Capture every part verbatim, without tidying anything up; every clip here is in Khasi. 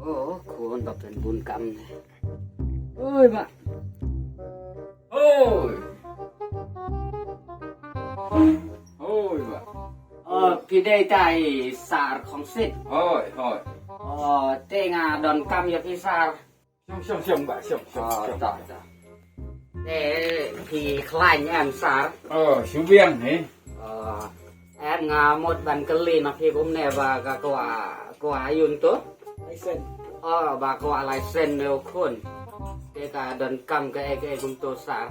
Oh, khun ba pynbun kam ne. Oi, ba. Hoi. Hoi, ba. Oh, phi dei tai sar khongsit. Hoi, hoi. Oh, te nga don kam ïa phi sar. Shong, shong, shong, ba, shong, shong, oh, shong. Ta, ta. Te phi khlaiñ em sar? Oh, shu biang, eh. Oh, em nga mut ban kylli na phi kumne ba ka kwah, kwah ïa un to? License. Oh, ba kwah license ne u khun. Te ka don kam kaei kaei kumto sar?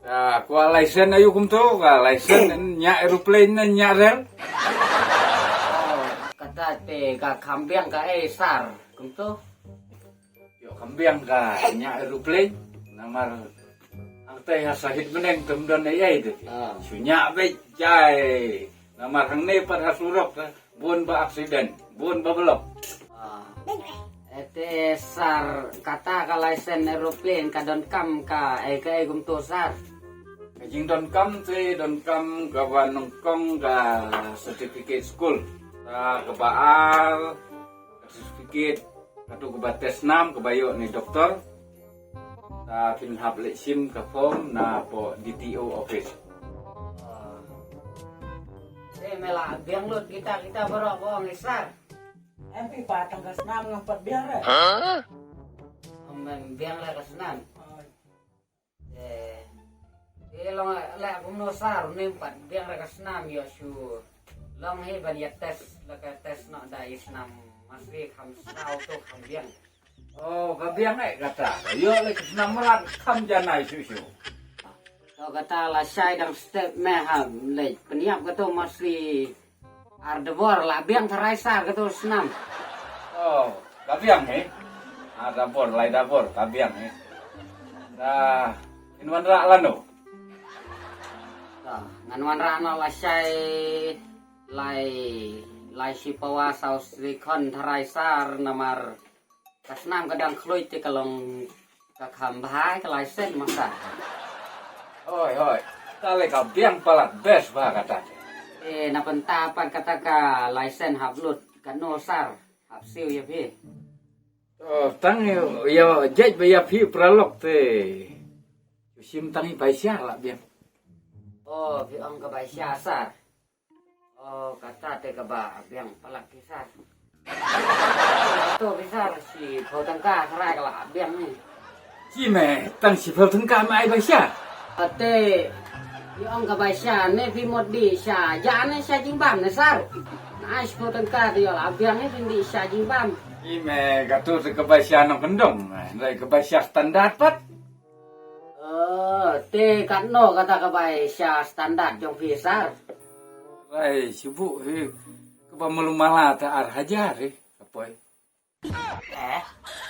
Ah, kwah license aïu kumto, ka license ñiah aeroplane ne ñiah rel. Oh, kata te ka kham biang kaei sar kumto? Ïoh kham biang ka ñiah aeroplane, namar hangtai ha sahit bneng te ym don ei ei te. Ah. Shu ñiah beit jai. Namar hangne pat ha surok te bun ba accident, bun ba block. Ah. Ete sar, kata ka license aeroplane ka don kam kaei kaei kumto sar? Ka jingdon kam te don kam kaba nyngkong ka certificate school. Ka, kaba ar, certificate, kato kaba test snam, kaba ïoh ne doktor. Ta phin hap leit shim ka form na poh D T O office. Te me la biang lut kita, kita baroh ko ong i sar. Em phi pat tang ka snam ngam pat biang re. Em biang re ka snam. Oi. Eh, eh, long leh kumno sar, ym pat biang re ka snam ïoh shu long hi ban ïa test, la ka test noh da i snam masi kham sñiaw to kham biang. Oh, ka biang eh kata. Ïoh leh ka snam mrad kham janai shuh shuh. To kata lashai dang step me ha leh pynïap kato masi ar dbor, la biang tharai sar kato snam. Oh, ka biang eh. Ar dbor, lai dbor, ka biang eh. Dah, in wanrah lano. Dah, ngan wanrah noh lashai lai, lai shipawa saw sri khon tharai sar namar ka snam ka dang khluit te ka long ka kham bha ka license masa. Hoi, hoi. Kata le ka biang palat best bha kata. Eh, na pynta pat kata ka license hap lut katno sar, hap siew ïa phi? Oh, tang ïa, ïa jait ba ïa phi paralok te. Shim tang i bai sha la biang. Oh, phi ong ka bai sha sar. Oh, kata te kaba biang palat phi sar. To phi sar shiphew tyngka tharai ka la biang ni. Shi me, tang shiphew tyngka me ai bai sha. Ate, ïa ong ka bai sha ne phi mut dih sha ja ne sha jingbam ne sar. Na ai shiphew tyngka te ïoh la biang ne phin dih sha jingbam. Shi me, kato te ka bai sha nongkyndong. Ndai ka bai sha standard pat. Oh, te katno kata ka bai sha standard jong phi sar? Rai, shu buh hi kaba malu mala ta ar hajar hi, ka poi. Eh,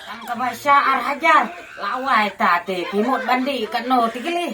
tang ka bai sha ar hajar. La wai ta te phi mut ban dih katno te kili.